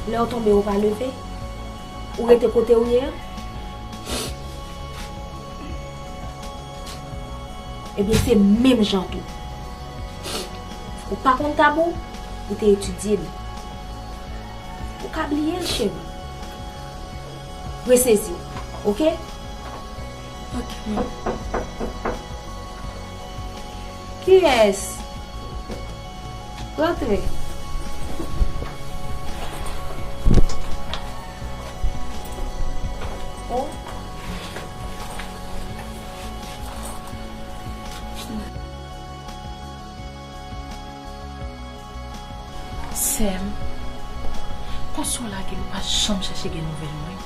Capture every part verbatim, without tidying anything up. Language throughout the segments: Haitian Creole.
Lè w tonbe, ou pa leve? Ou rete kote w ye a? Ebyen, se menm jan tou. Ou pa konn tab ou, ou te etidye li. Ou ka bliye l, cheri. Resezi w, oke? Ok, mèm. Kiyès? Rantre. Oh. Sè m, konsa w lage m, ou pa janm chèche gen nouvèl mwen.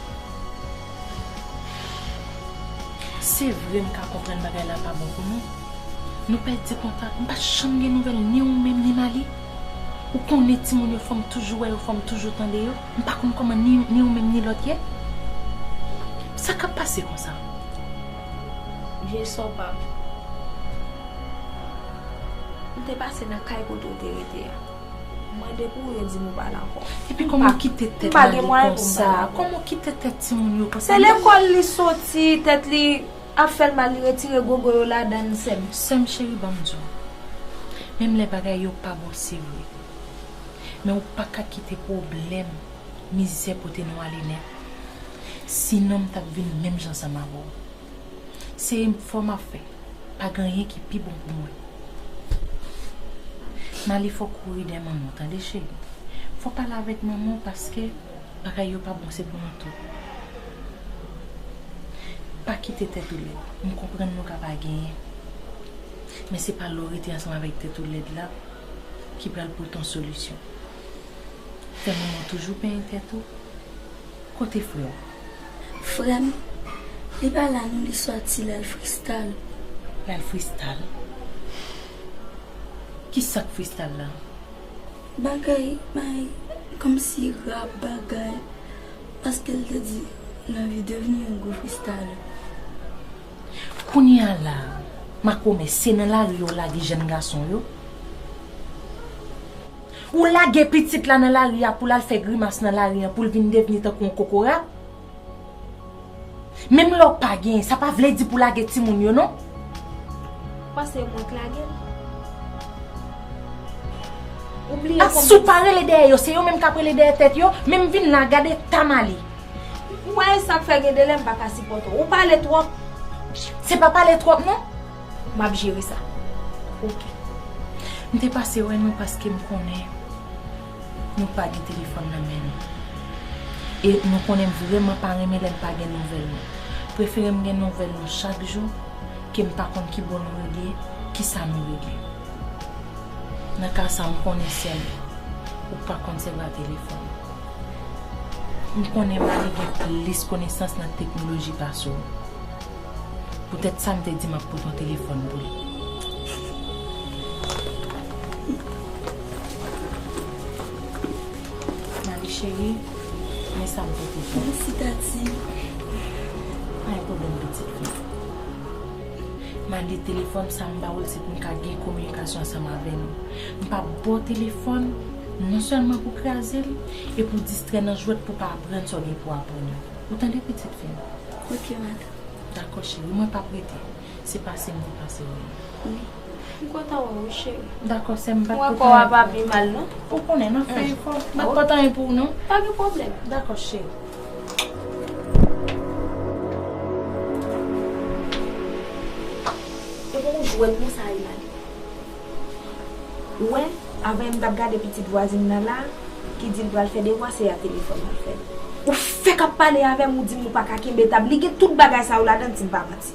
Se vre, m ka konprann bagay la pa bon pou nou. Nou pèdi kontak, m pa janm gen nouvèl ni ou menm ni Mali. Ou konnen timoun yo, fò m toujou wè yo, fò m toujou tande yo. M pa konn kòman ni, ni ou menm ni lòt ye. Sa k ap pase konsa? Vye sò pa m. M te pase nan kay kote w te rete a. M mande pou ou, yo di m ou pa la ankò. Epi kòman w kite tèt Mali konsa? Kòman w kite tèt timoun yo konsa? Se lekòl li soti, tèt li ap fè l mal, li retire gogo yo ladan l, sè m. Sè m cheri, ban m di w. Menm lè bagay yo pa bon, se vre. Men ou pa ka kite pwoblèm, mizè pote nou ale nèt. Sinon, m t ap vin menm jan ansanm avè w. Se efò m ap fè. Pa gen anyen ki pi bon pou mwen. Mali, fòk ou ede manman w, tande, cheri? Fò w pale avèk manman w, paske bagay yo pa bon, se pou nou tout. Pa kite tèt ou lèd. M konprann nou ka pa genyen. Men se pa lè w rete ansanm avèk tèt ou lèd la ki pral pote yon solisyon. Fè manman w toujou penyen tèt ou. Kote frè w? Frè m, li pa la non, li sòti, l al Freestyle. L al Freestyle? Ki sa k Freestyle la? Bagay, bagay, kòmsi rap, bagay. Paske l te di l anvi devni yon gwo freestyler. Kounye a la, makomè, se nan lari yo lage jèn gason yo? Ou lage pitit la nan lari a pou l al fè grimas nan lari an, pou l vin devni tankou yon kokorat? Menm lè w pa genyen, sa pa vle di pou lage timoun yo, non. Ou panse mwen k lage l? Ou bliye konbyen... Si w pa rele dèyè yo, se yo menm k ap rele dèyè tèt yo, men m vin la, gad eta Mali. Ou wè sa k fè gen de lè m pa ka sipòte w. Ou pale twòp. Se pa pale twòp, non. M ap jere sa. Oke. M te pase wè nou paske m konnen nou pa gen telefòn nan men nou. E nou konnen m vrèman pa renmen lè m pa gen nouvèl nou. Prefere m gen nouvèl nou chak jou ke m pa konn ki bò nou regle, ki sa nou regle. Nan ka sa, m konnen sè m, ou pa konn sèvi a telefòn. M konnen Mali gen plis konesans nan teknoloji pase w. Poutèt sa m te di m ap pote yon telefòn pou li. Mali cheri, men sa m pote pou ou. Mèsi, Tati. Pa gen pwoblèm, pitit fi. Mali, telefòn sa m ba ou l se pou n ka gen kominikasyon ansanm avè nou. M p ap ba w telefòn, non sèlman pou kraze l, e pou distrè nan jwèt pou w pa aprann sa w gen pou w aprann yo. Ou tande, pitit fi m? Ok, madanm. Dakò, cheri, mwen p ap rete. Se pase m te pase wè w. Wi. M kontan wè w, cheri. Dakò, sè m, m pa t pot anyen pou ou. Mwen kwè w ap pi mal, non? Ou konnen, n ap fè efò. M pa t pot anyen pou ou, non. Pa gen pwoblèm. Dakò, cheri. E pou yon jwèt, non, sa, Imani. Ou wè, avanyè m t ap gade pitit vwazin nan la, ki di l pral fè devwa, se a telefòn l ap fè l. Ou fèk ap pale avè m, ou di m ou pa ka kenbe tab. Li gen tout bagay sa yo ladan l, si m pa manti.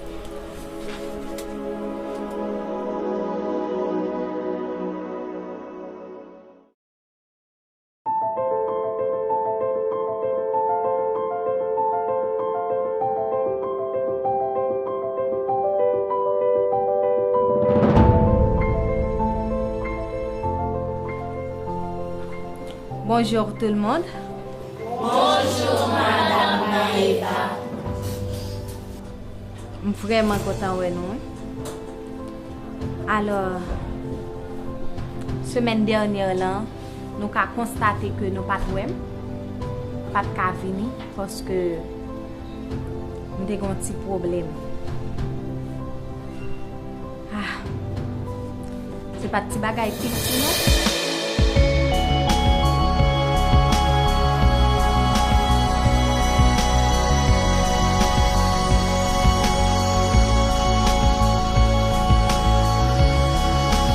Bonjour tout le monde. Bonjou, madanm Maëva. M vrèman kontan wè nou, wi. Alò, semèn dènyè lan, nou ka konstate ke nou pa t wè m. pa t ka vini paske m te gen yon ti pwoblèm. Ah, se pa t ti bagay piti non.